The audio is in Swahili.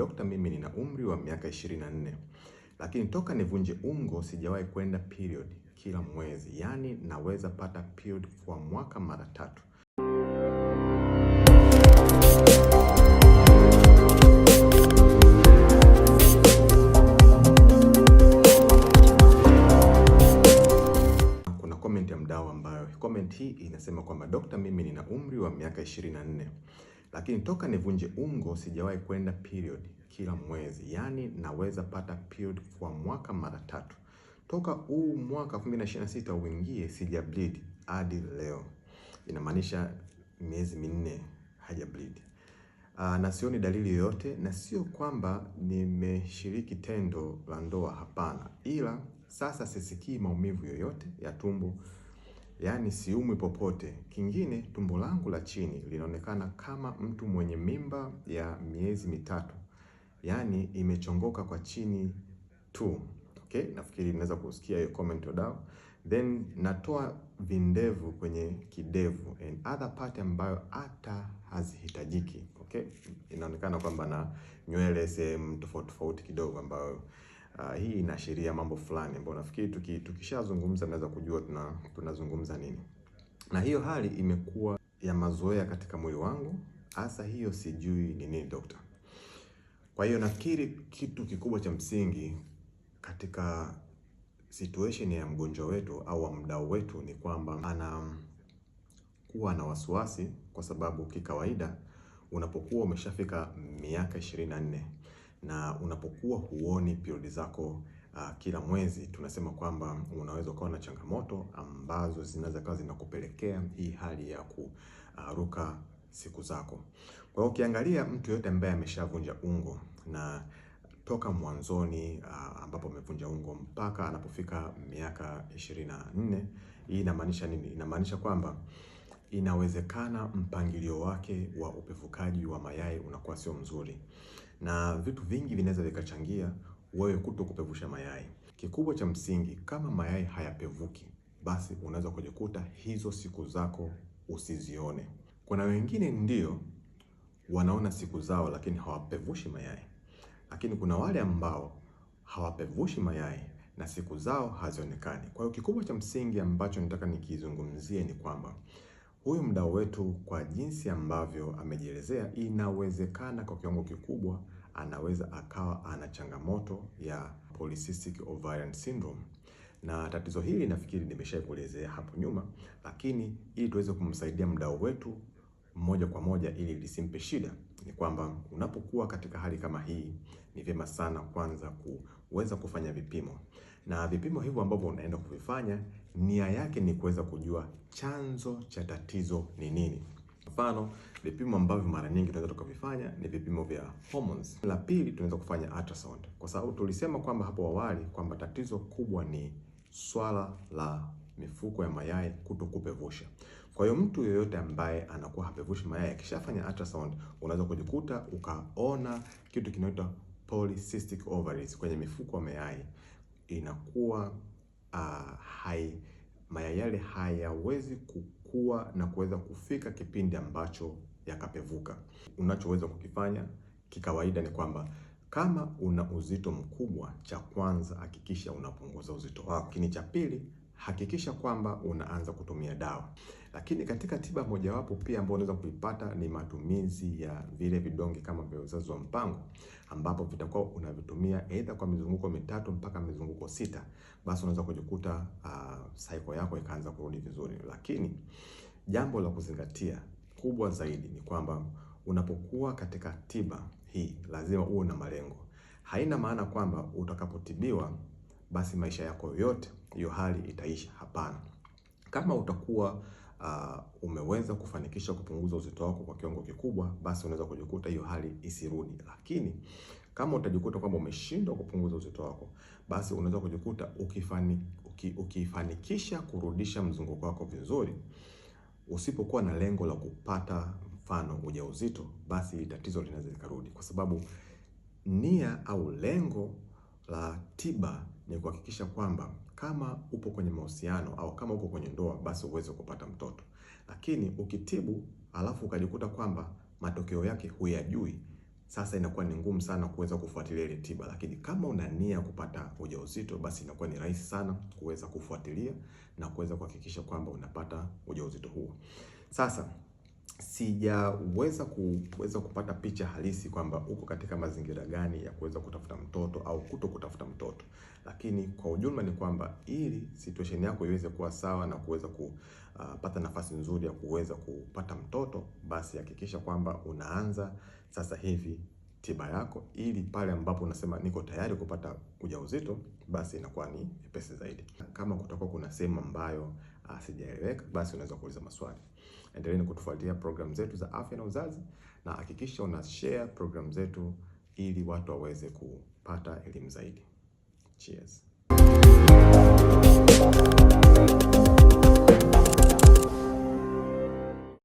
Dokta, mimi nina umri wa miaka 24, lakini toka nivunje ungo sijawahi kwenda period kila mwezi, yaani naweza pata period kwa mwaka mara tatu. Kuna comment ya mdau ambayo comment hii inasema kwamba Dokta, mimi nina umri wa miaka 24, lakini toka nivunje ungo sijawahi kwenda period kila mwezi, yaani naweza pata period kwa mwaka mara tatu. Toka huu mwaka 2026 uingie sija bleed hadi leo, inamaanisha miezi 4 haja bleed. Na sioni dalili yoyote, na sio kwamba nimeshiriki tendo la ndoa, hapana, ila sasa sisikii maumivu yoyote ya tumbo, yaani siumwi popote. Kingine, tumbo langu la chini linaonekana kama mtu mwenye mimba ya miezi 3, yaani imechongoka kwa chini tu. Okay, nafikiri naweza kusikia hiyo comment wadau. Then natoa vindevu kwenye kidevu and other part ambayo hata hazihitajiki. Okay, inaonekana kwamba na nywele sehemu tofauti tofauti kidogo ambayo hii inaashiria mambo fulani ambayo nafikiri tukishazungumza mnaweza kujua tunazungumza nini. Na hiyo hali imekuwa ya mazoea katika mwili wangu, hasa hiyo sijui ni nini dokta. Kwa hiyo nafikiri kitu kikubwa cha msingi katika situation ya mgonjwa wetu au wa mdau wetu ni kwamba anakuwa na wasiwasi, kwa sababu kikawaida unapokuwa umeshafika miaka 24 na unapokuwa huoni period zako kila mwezi, tunasema kwamba unaweza ukawa na changamoto ambazo zinaweza kuwa zinakupelekea hii hali ya kuruka siku zako. Kwa hiyo ukiangalia mtu yote ambaye ameshavunja ungo na toka mwanzoni ambapo amevunja ungo mpaka anapofika miaka 24, hii inamaanisha nini? Inamaanisha kwamba inawezekana mpangilio wake wa upevukaji wa mayai unakuwa sio mzuri, na vitu vingi vinaweza vikachangia wewe kuto kupevusha mayai. Kikubwa cha msingi, kama mayai hayapevuki, basi unaweza kujikuta hizo siku zako usizione. Kuna wengine ndio wanaona siku zao lakini hawapevushi mayai, lakini kuna wale ambao hawapevushi mayai na siku zao hazionekani. Kwa hiyo kikubwa cha msingi ambacho nataka nikizungumzie ni kwamba huyu mdau wetu kwa jinsi ambavyo amejielezea, inawezekana kwa kiwango kikubwa anaweza akawa ana changamoto ya polycystic ovarian syndrome. Na tatizo hili nafikiri nimeshakuelezea hapo nyuma, lakini ili tuweze kumsaidia mdau wetu moja kwa moja ili lisimpe shida, ni kwamba unapokuwa katika hali kama hii ni vyema sana kwanza kuweza kufanya vipimo. Na vipimo hivyo ambavyo unaenda kuvifanya, nia yake ni kuweza kujua chanzo cha tatizo ni nini. Mfano, vipimo ambavyo mara nyingi tunaweza tukavifanya ni vipimo vya hormones. La pili, tunaweza kufanya ultrasound, kwa sababu tulisema kwamba hapo awali kwamba tatizo kubwa ni swala la mifuko ya mayai kutokupevusha. Kwa hiyo mtu yeyote ambaye anakuwa hapevushi mayai akishafanya ultrasound, unaweza kujikuta ukaona kitu kinaitwa polycystic ovaries kwenye mifuko ya mayai, inakuwa mayai yale hayawezi kukua na kuweza kufika kipindi ambacho yakapevuka. Unachoweza kukifanya kikawaida ni kwamba kama una uzito mkubwa, cha kwanza hakikisha unapunguza uzito wako. Lakini cha pili, hakikisha kwamba unaanza kutumia dawa. Lakini katika tiba mojawapo pia ambayo unaweza kuipata ni matumizi ya vile vidonge kama vya uzazi wa mpango, ambapo vitakuwa unavitumia aidha kwa mizunguko 3 mpaka mizunguko 6, basi unaweza kujikuta cycle yako ikaanza kurudi vizuri. Lakini jambo la kuzingatia kubwa zaidi ni kwamba unapokuwa katika tiba hii lazima uwe na malengo. Haina maana kwamba utakapotibiwa basi maisha yako yote hiyo hali itaisha. Hapana. Kama utakuwa umeweza kufanikisha kupunguza uzito wako kwa kiwango kikubwa, basi unaweza kujikuta hiyo hali isirudi. Lakini kama utajikuta kwamba umeshindwa kupunguza uzito wako, basi unaweza kujikuta ukifanikisha kurudisha mzunguko wako vizuri, usipokuwa na lengo la kupata mfano ujauzito, basi tatizo linaweza likarudi, kwa sababu nia au lengo la tiba ni kuhakikisha kwamba kama upo kwenye mahusiano au kama uko kwenye ndoa, basi uweze kupata mtoto. Lakini ukitibu alafu ukajikuta kwamba matokeo yake huyajui, Sasa inakuwa ni ngumu sana kuweza kufuatilia ile tiba, lakini kama una nia kupata ujauzito, basi inakuwa ni rahisi sana kuweza kufuatilia na kuweza kuhakikisha kwamba unapata ujauzito huo. Sasa sijaweza kuweza kupata picha halisi kwamba uko katika mazingira gani ya kuweza kutafuta mtoto au kuto kutafuta mtoto, lakini kwa ujumla ni kwamba ili situation yako iweze kuwa sawa na kuweza kupata nafasi nzuri ya kuweza kupata mtoto, basi hakikisha kwamba unaanza sasa hivi tiba yako, ili pale ambapo unasema niko tayari kupata ujauzito, basi inakuwa ni nyepesi zaidi. Kama kutakuwa kuna sehemu ambayo sijaeleweka, basi unaweza kuuliza maswali. Endeleeni kutufuatilia programu zetu za afya na uzazi, na hakikisha una share programu zetu ili watu waweze kupata elimu zaidi. Cheers.